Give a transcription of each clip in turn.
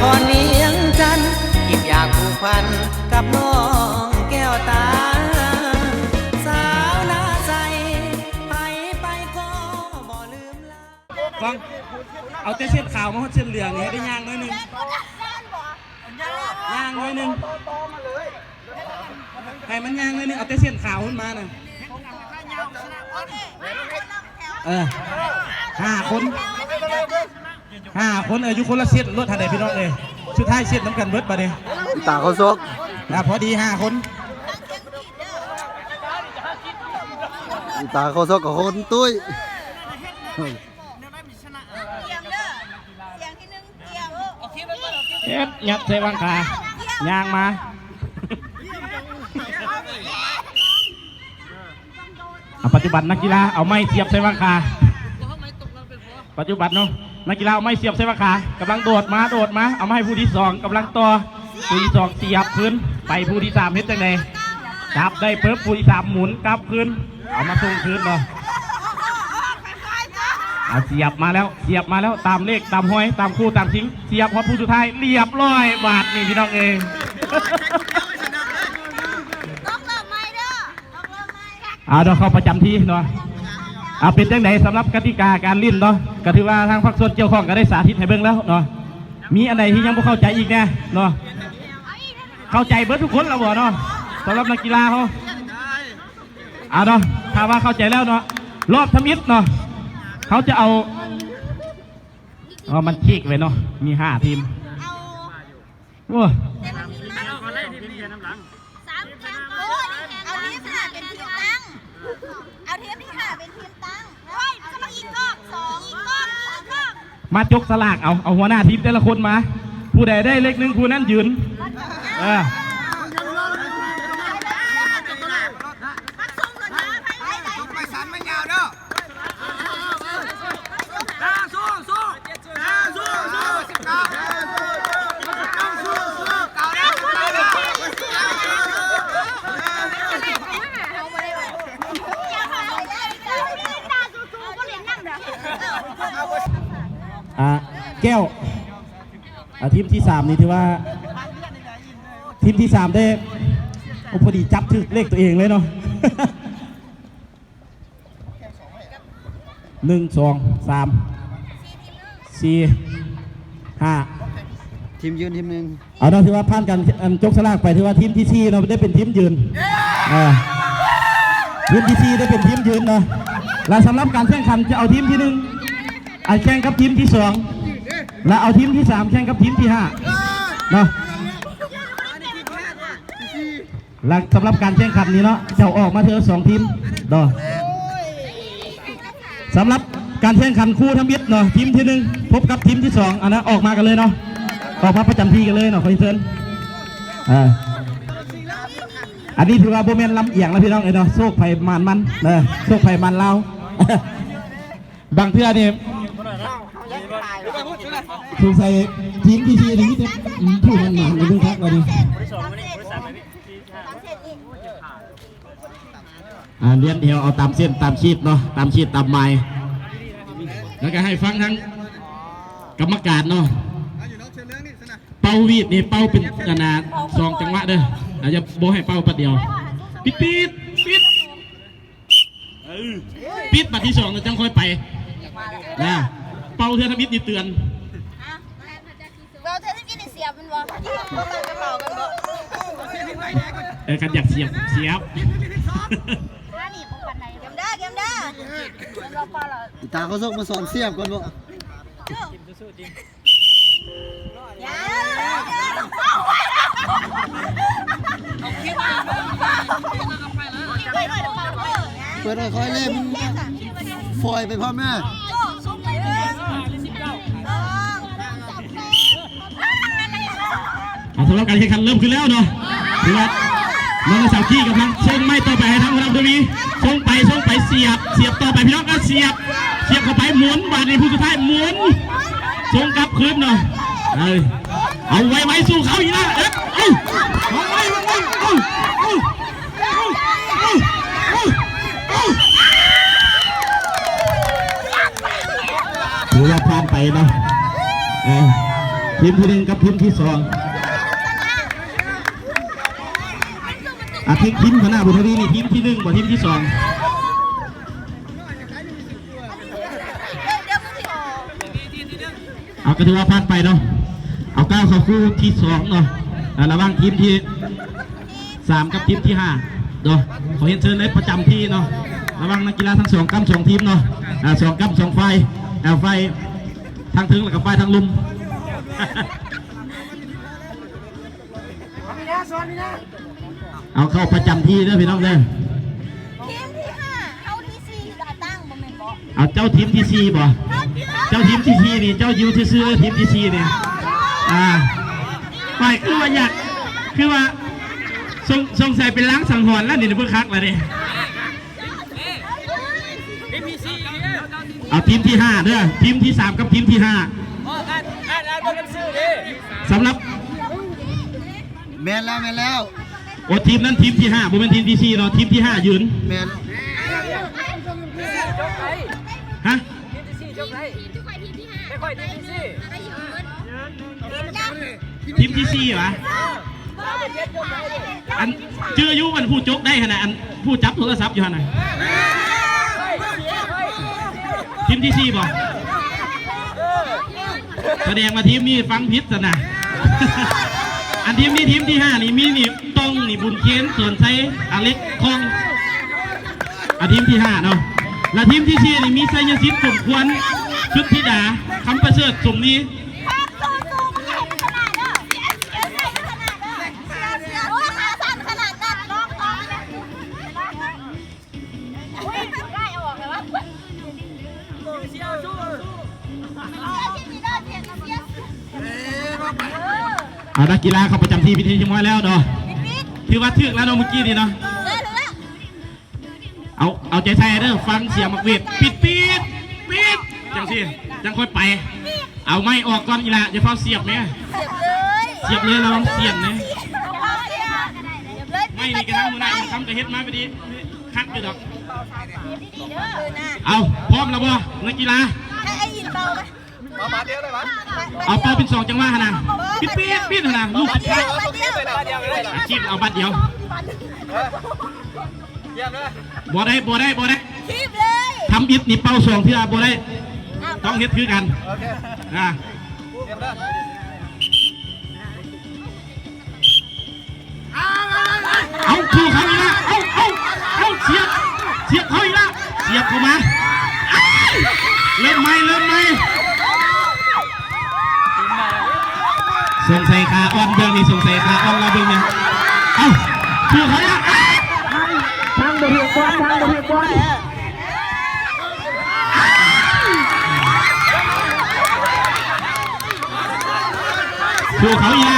ອ່ອນວຽງຈັນ ກິນຢາກຜູກພັນກັບນ້ອງແກ້ວຕາ ສາວໜ້າໃສ ໃຜໄປກໍບໍ່ລືມລາ. ຟັງ ເອົາແຕ່ເສັ້ນຂາວມາຮອດເສັ້ນເຫຼືອງນີ້ ໃຫ້ໄດ້ຍ່າງໜ້ອຍໜຶ່ງ ຍ່າງໜ້ອຍໜຶ່ງ ໃຫ້ມັນຍ່າງໜ້ອຍໜຶ່ງ ເອົາແຕ່ເສັ້ນຂາວພຸ້ນມານະ ເອີ ຫ້າຄົນ ຫ້າຄົນ ເອີ ຢູ່ຄົນລະເສັ້ນໂລດຫັ້ນແຫຼະພີ່ນ້ອງເອີຍ ສຸດທ້າຍເສັ້ນນຳກັນເບິດບາດນີ້ ຕາເຂົ້າຊອກ ນະ ພໍດີຫ້າຄົນ ຕາເຂົ້າຊອກກັບຄົນຕຸ້ຍ. ຕຽມເດີ ສຽງທີໜຶ່ງ ຕຽມ ເຮັດ ຍັດໃສ່ຫວ່າງຂາ ຍ່າງມາ ເອົາ ປັດຈຸບັນນັກກິລາເອົາໄມ້ສຽບໃສ່ຫວ່າງຂາ ປັດຈຸບັນເນາະ ນັກກິລາເອົາໄມ້ສຽບໃສ່ຫວ່າງຂາ ກຳລັງໂດດມາ ໂດດມາ ເອົາມາໃຫ້ຜູ້ທີສອງ ກຳລັງຕໍ່ ຜູ້ທີສອງສຽບຄືນ ໄປຜູ້ທີສາມເຮັດຈັ່ງໃດ? ຈັບໄດ້ປຶບ ຜູ້ທີສາມໝູນກັບຄືນ ເອົາມາສົ່ງຄືນເນາະ ເອົາສຽບມາແລ້ວ ສຽບມາແລ້ວ ຕາມເລກ ຕາມຮອຍ ຕາມຄູ່ ຕາມຊິງ ສຽບຮອດຜູ້ສຸດທ້າຍ ລຽບຮ້ອຍ ບາດນີ້ພີ່ນ້ອງເອີຍ ຕ້ອງເລີ່ມໃໝ່ເດີ ຕ້ອງເລີ່ມໃໝ່ ເອົາເນາະ ເຂົ້າປະຈຳທີ່ເນາະ ເອົາ ເປັນຈັ່ງໃດສຳລັບກະຕິກາການຫຼິ້ນເນາະ ກະຖືວ່າທາງພາກສ່ວນກ່ຽວຂ້ອງກະໄດ້ສາທິດໃຫ້ເບິ່ງແລ້ວເນາະ ມີອັນໃດທີ່ຍັງບໍ່ເຂົ້າໃຈອີກແດ່ເນາະ? ເຂົ້າໃຈເບິດທຸກຄົນແລ້ວບໍ່ເນາະ? ສຳລັບນັກກິລາເຮົາ ເອົາເນາະ ຖ້າວ່າເຂົ້າໃຈແລ້ວເນາະ ຮອບທຳອິດເນາະ ເຮົາຈະເອົາ ເອົາ ມັນຄີກໄວ້ເນາະ ມີຫ້າທີມ ໂອ້ ສາມແຂ່ງກ່ອນ ເອົາທີມຫ້າເປັນທີມຕັ້ງ ເອົາທີມທີຫ້າເປັນທີມຕັ້ງ ໂອ້ຍ ສະມາອີກຮອບສອງ ອີກຮອບ ອີກຮອບ ມາຈົກສະຫຼາກເອົາ ເອົາຫົວໜ້າທີມແຕ່ລະຄົນມາ ຜູ້ໃດໄດ້ເລກໜຶ່ງຜູ້ນັ້ນຢືນ ເອີ ໄປສັນມັນຍາວເດີ ອ່າ ແກ້ວ ອ່າ ທີມທີສາມນີ້ຖືວ່າ ທີມທີສາມໄດ້ ໂອ້ ພໍດີຈັບຖືກເລກຕົວເອງເລີຍເນາະ. ໜຶ່ງ ສອງ ສາມ ສີ່ ຫ້າ ທີມຢືນທີມໜຶ່ງ ເອົາເນາະ ຖືວ່າຜ່ານການ ອັນ ຈົກສະຫຼາກໄປ ຖືວ່າທີມທີສີ່ເນາະ ໄດ້ເປັນທີມຢືນ ເອີ ທີມທີສີ່ໄດ້ເປັນທີມຢືນເນາະ ແລະ ສຳລັບການແຂ່ງຂັນຈະເອົາທີມທີໜຶ່ງ ອັນ ແຂ່ງກັບທີມທີສອງ ແລະ ເອົາທີມທີສາມແຂ່ງກັບທີມທີຫ້າເນາະ. ແລະ ສຳລັບການແຂ່ງຂັນນີ້ເນາະ ເຈົ້າອອກມາເທື່ອສອງທີມເນາະ. ສຳລັບການແຂ່ງຂັນຄູ່ທຳອິດເນາະ ທີມທີໜຶ່ງພົບກັບທີມທີສອງ ອັນນັ້ນອອກມາກັນເລີຍເນາະ ອອກມາປະຈຳທີ່ກັນເລີຍເນາະ ຂໍເຊີນ. ເອີ ອັນນີ້ຖືວ່າບໍ່ແມ່ນລຳອຽງແລ້ວພີ່ນ້ອງເອີຍເນາະ ໂຊກໃຜໝານມັນເດີ ໂຊກໃຜໝານລາວ. ບາງເທື່ອນີ້ສົງໄສທີມທີສີ່ນີ້ມີແຕ່ຜູ້ໝານໆ ເບິ່ງຄັກວ່ານີ້ ອ່າ ລຽນແຖວເອົາຕາມເສັ້ນຕາມຂີດເນາະ ຕາມຂີດຕາມໝາຍ ແລ້ວກໍໃຫ້ຟັງທາງກຳມະການເນາະ ເປົ່າຫວີດນີ້ເປົ່າເປັນ ອັນນ່າ ສອງຈັງຫວະເດີ ອາດຈະບໍ່ໃຫ້ເປົ່າປາດດຽວ ປິດ ປິດ ປິດ. ເອີ ປິດບາດທີສອງແລ້ວຈັ່ງຄ່ອຍໄປນະ ເປົ່າເທື່ອທຳອິດນີ້ເຕືອນ ເປົ່າເທື່ອທຳອິດນີ້ສຽບແມ່ນບໍ່? ເອີ ຄັນຢາກສຽບ ສຽບ ກຽມເດີ ກຽມເດີ ອີຕາເຂົາສົ່ງມາສອນສຽບກ່ອນບໍ່? ເປີດຄ່ອຍໆເລີຍ ຟອຍໄປພ້ອມແມ່. ອ່າ ສຳລັບການແຂ່ງຂັນເລີ່ມຂຶ້ນແລ້ວເນາະ ຖືວ່ານ້ອງສາວກີ້ກຳລັງສົ່ງໄມ້ຕໍ່ໄປໃຫ້ທາງຫົວໜ້າບຸນທະວີ ສົ່ງໄປ ສົ່ງໄປ ສຽບ ສຽບຕໍ່ໄປ ພີ່ນ້ອງ ກໍສຽບ ສຽບເຂົ້າໄປ ໝູນ ບາດນີ້ຜູ້ສຸດທ້າຍໝູນ ສົ່ງກັບຄືນເນາະ ເອີ ເອົາໄວໆ ສູ້ເຂົາອີກນະ ເອີ ເອົາ ເອົາໄວໆ ເອົາ ເອົາ ເອົາ ເອົາ ເອົາ ຖືວ່າຜ່ານໄປເນາະ ເອີ ທີມທີໜຶ່ງກັບທີມທີສອງ ອາ ທີມ ທີມຫົວໜ້າບຸນທະວີນີ້ທີມທີໜຶ່ງບໍ່ ທີມທີສອງ? ເອົາ ກໍຖືວ່າຜ່ານໄປເນາະ. ເອົາ ກ້າວເຂົ້າຄູ່ທີສອງເນາະ ອາ ລະຫວ່າງທີມທີສາມກັບທີມທີຫ້າເນາະ. ຂໍຮຽນເຊີນໃຫ້ປະຈຳທີ່ເນາະ ລະຫວ່າງນັກກິລາທັງສອງກ້ຳສອງທີມເນາະ ອາ ສອງກ້ຳສອງຝ່າຍ ອາ ຝ່າຍທາງເທິງ ແລ້ວກໍຝ່າຍທາງລຸ່ມ. ເອົາ ເຂົ້າປະຈຳທີ່ເດີພີ່ນ້ອງເດີ. ທີມທີຫ້າ ເຮົາທີສີ່ ກະຕັ້ງບໍ່ແມ່ນບໍ່? ເອົາ ເຈົ້າທີມທີສີ່ບໍ່? ເຈົ້າທີມທີສີ່ນີ້ ເຈົ້າຢູ່ຊື່ໆ ທີມທີສີ່ນີ້ ອາ ຂ້ອຍຄືວ່າຢາກ ຄືວ່າ ສົງ ສົງໄສເປັນລາງສັງຫອນແລ້ວນີ້ ເບິ່ງຄັກແລ້ວນີ້. ເອົາທີມທີຫ້າເດີ ທີມທີສາມກັບທີມທີຫ້າ. ສຳລັບ ແມ່ນແລ້ວ ແມ່ນແລ້ວ. ໂອ້ ທີມນັ້ນທີມທີຫ້າ ບໍ່ແມ່ນທີມທີສີ່ເນາະ ທີມທີຫ້າຢືນ. ແມ່ນ. ຮະ? ທີມທີສີ່ຫວາ? ອັນຈື່ຢູ່ ອັນຜູ້ຈົກໄດ້ຫັ້ນນະ ອັນຜູ້ຈັບໂທລະສັບຢູ່ຫັ້ນນະ. ທີມທີສີ່ບໍ່? ສະແດງວ່າທີມນີ້ຟັງຜິດຊັ້ນນະ. ອັນທີມນີ້ທີມທີຫ້ານີ້ມີນີ້ ຕ້ອງນີ້ ບຸນເຄນ ສອນໄຊ ອາເລັກ ຄອງ. ອາ ທີມທີຫ້າເນາະ ລະທີມທີສີ່ນີ້ມີ ໄຊຍະສິດ ສົມຄວນ ສຸດທິດາ ຄຳປະເສີດ ສົມມີ. ຄວາມສູງສູງໃຫຍ່ຂະໜາດເດີ ເສຍ ເສຍໃຫຍ່ຂະໜາດເດີ ເສຍ ເສຍ ໂອ້ຍ ຂາສັ້ນຂະໜາດນັ້ນ ລອງ ລອງ ອຸ້ຍ ໄລ່ອອກແລ້ວວະ ເສຍ ເສຍ ເສຍ ເສຍ ເສຍ ເອີ ເອົາ ນັກກິລາເຂົ້າປະຈຳທີ່ເປັນທີ່ຮຽບຮ້ອຍແລ້ວເນາະ ຖືວ່າຖືກແລ້ວເນາະ ມື້ກີ້ນີ້ເນາະ. ເອີ ຖືກແລ້ວ. ເອົາ ເອົາໃຈໃສ່ເດີ ຟັງສຽງໝາກຫວີດ ປີດ ປີດ ປີດ ຈັ່ງຊີ້ ຈັ່ງຄ່ອຍໄປ. ເອົາໄມ້ອອກກ່ອນອີ່ຫຼ້າ ຢ່າຟ້າວສຽບແມະ ສຽບເລີຍ ສຽບເລີຍ ລະວັງສຽນເນາະ. ໄມ້ນີ້ກະທາງຫົວໜ້າຄຳກະເຮັດມາໄປດີ ຄັກຢູ່ດອກ. ເອົາ ພ້ອມແລ້ວບໍ່ ນັກກິລາ? ເອົາບາດດຽວເລີຍຫວາ? ເອົາເປົ່າເປັນສອງຈັງຫວະຫັ້ນນະ ປິດ ປິດ ປິດຫັ້ນນະ ລູກສຸດທ້າຍ ບາດດຽວ ອາ ຈີບເອົາບາດດຽວ. ບໍ່ໄດ້ ບໍ່ໄດ້ ບໍ່ໄດ້ ທຳອິດນີ້ເປົ່າສອງເທື່ອບໍ່ໄດ້ ຕ້ອງເຮັດຄືກັນ. ອາ ເອົາ ຖືກເຂົາອີກລະ ເອົາ ເອົາ ເອົາ ສຽບ ສຽບເຂົາອີກລະ ສຽບເຂົ້າມາ ເລີ່ມໃໝ່ ເລີ່ມໃໝ່. ສົງໄສຂາອ່ອນເບິ່ງນີ້ ສົງໄສຂາອ່ອນລະເບິ່ງນີ້ ເອົ້າ ຖືກເຂົາອີກລະ ທາງບໍ່ຖືກບອນ ທາງບໍ່ຖືກບອນ. ພວກເຂົາອີກລະ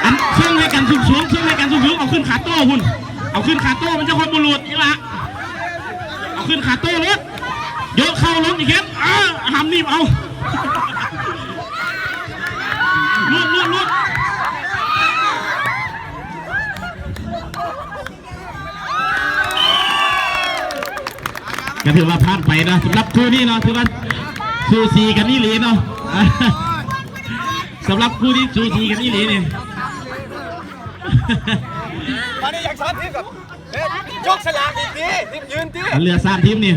ອັນ ສົ່ງໃຫ້ກັນສູງໆ ສົ່ງໃຫ້ກັນສູງໆ ເອົາຂຶ້ນຂາໂຕ້ພຸ້ນ ເອົາຂຶ້ນຂາໂຕ້ ມັນຈະຄ່ອຍບໍ່ຫຼຸດອີກລະ ເອົາຂຶ້ນຂາໂຕ້ໂລດ ຍົກເຂົ້າລົງອີກເຮັດ ເອີ ຫຳໜີບເອົາ ຫຼຸດ ຫຼຸດ ຫຼຸດ. ກະຖືວ່າຜ່ານໄປເນາະ ສຳລັບຄູ່ນີ້ເນາະ ຖືວ່າສູສີກັນອີ່ຫຼີເນາະ ສຳລັບຄູ່ນີ້ສູສີກັນອີ່ຫຼີນີ້ ບາດນີ້ຢາກສາມທີມກັນ ເອີ ຍົກສະຫຼາກອີກຕິ ທີມຢືນຕິ ເຫຼືອສາມທີມນີ້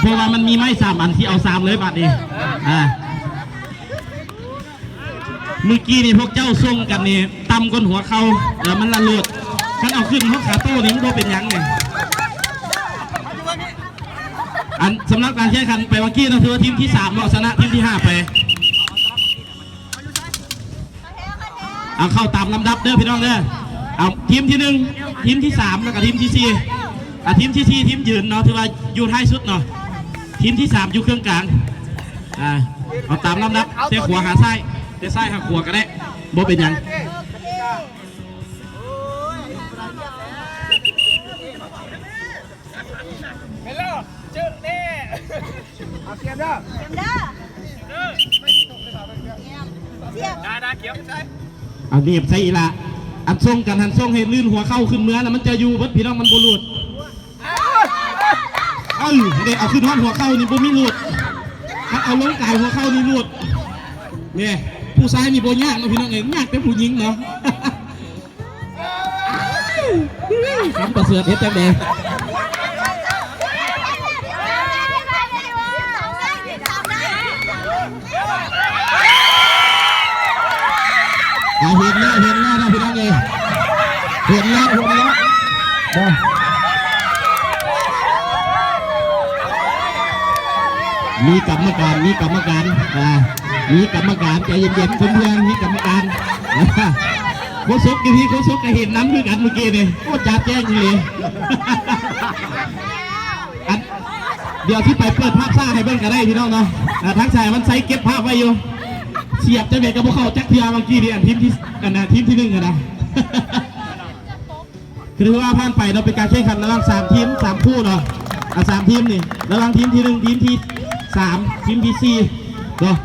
ເພາະວ່າມັນມີໄມ້ສາມອັນ ຊິເອົາສາມເລີຍບາດນີ້ ອາ. ມື້ກີ້ນີ້ພວກເຈົ້າສົ່ງກັນນີ້ຕ່ຳກວ່າຫົວເຂົ່າ ແລ້ວມັນລະໂລດ ຄັນເອົາຂຶ້ນຮອດຂາໂຕ້ນີ້ມັນບໍ່ເປັນຫຍັງນີ້ ອັນ ສຳລັບການແຂ່ງຂັນໄປວ່າງກີ້ເນາະ ຖືວ່າທີມທີສາມເນາະ ຊະນະທີມທີຫ້າໄປ ເອົາເຂົ້າຕາມລຳດັບເດີພີ່ນ້ອງເດີ ເອົາທີມທີໜຶ່ງ ທີມທີສາມ ແລ້ວກະທີມທີສີ່ ອາ ທີມທີສີ່ ທີມຢືນເນາະ ຖືວ່າຢູ່ທ້າຍສຸດເນາະ ທີມທີສາມ ຢູ່ເຄິ່ງກາງ ອາ ເອົາຕາມລຳດັບ ແຕ່ຂວາຫາຊ້າຍ ແຕ່ຊ້າຍຫາຂວາກະໄດ້ ບໍ່ເປັນຫຍັງ ເຫັນແລ້ວ ເຈີແນ່ ເອົາ ສຽບເດີ ສຽບເດີ ສຽບ ດາ ດາ ກຽມໃສ່ ເອົາໜີບໃສ່ອີ່ຫຼະ ອັນສົ່ງກັນຫັ້ນ ສົ່ງໃຫ້ລື່ນຫົວເຂົ່າຂຶ້ນເມືອ ແລ້ວມັນຈະຢູ່ເບິດ ພີ່ນ້ອງ ມັນບໍ່ຫຼຸດ. ເອີ ເດ້ ເອົາຂຶ້ນຮອດຫົວເຂົ່ານີ້ບໍ່ມີຫຼຸດ ຄັນເອົາລົງກາຍຫົວເຂົ່ານີ້ຫຼຸດ ນີ້ ຜູ້ຊາຍນີ້ບໍ່ຍາກເນາະພີ່ນ້ອງເອີຍ ຍາກແຕ່ຜູ້ຍິງເນາະ. ຄຳປະເສີດເຮັດຈັ່ງໃດ? ອ່າ ເຫັນແລ້ວ ເຫັນແລ້ວເນາະພີ່ນ້ອງເອີຍ ເຫັນແລ້ວ ເຫັນແລ້ວ ເນາະ. ມີກຳມະການ ມີກຳມະການ ອ່າ ມີກຳມະການ ໃຈເຢັນໆ ເພື່ອນໆ ມີກຳມະການ. ໂຄສົກຢູ່ທີ່ ໂຄສົກກໍເຫັນນຳຄືກັນມື້ກີ້ນີ້ ໂອ້ ຈາດແຈ້ງອີ່ຫຼີ. ອັນ ດຽວຊິໄປເປີດພາບຊ້າໃຫ້ເບິ່ງກໍໄດ້ພີ່ນ້ອງເນາະ. ອ່າ ທາງສາຍວັນໄຊເກັບພາບໄວ້ຢູ່ ສຽບຈັ່ງໃດກໍບໍ່ເຂົ້າຈັກເທື່ອເມື່ອກີ້ນີ້ ອັນທີມທີ່ ອັນນະ ທີມທີໜຶ່ງຫັ້ນນະ. ຄືວ່າຜ່ານໄປເນາະ ເປັນການແຂ່ງຂັນລະຫວ່າງສາມທີມ ສາມຄູ່ເນາະ. ອ່າ ສາມທີມນີ້ ລະຫວ່າງທີມທີໜຶ່ງ ທີມທີສາມ ທີມທີສີ່ເນາະ.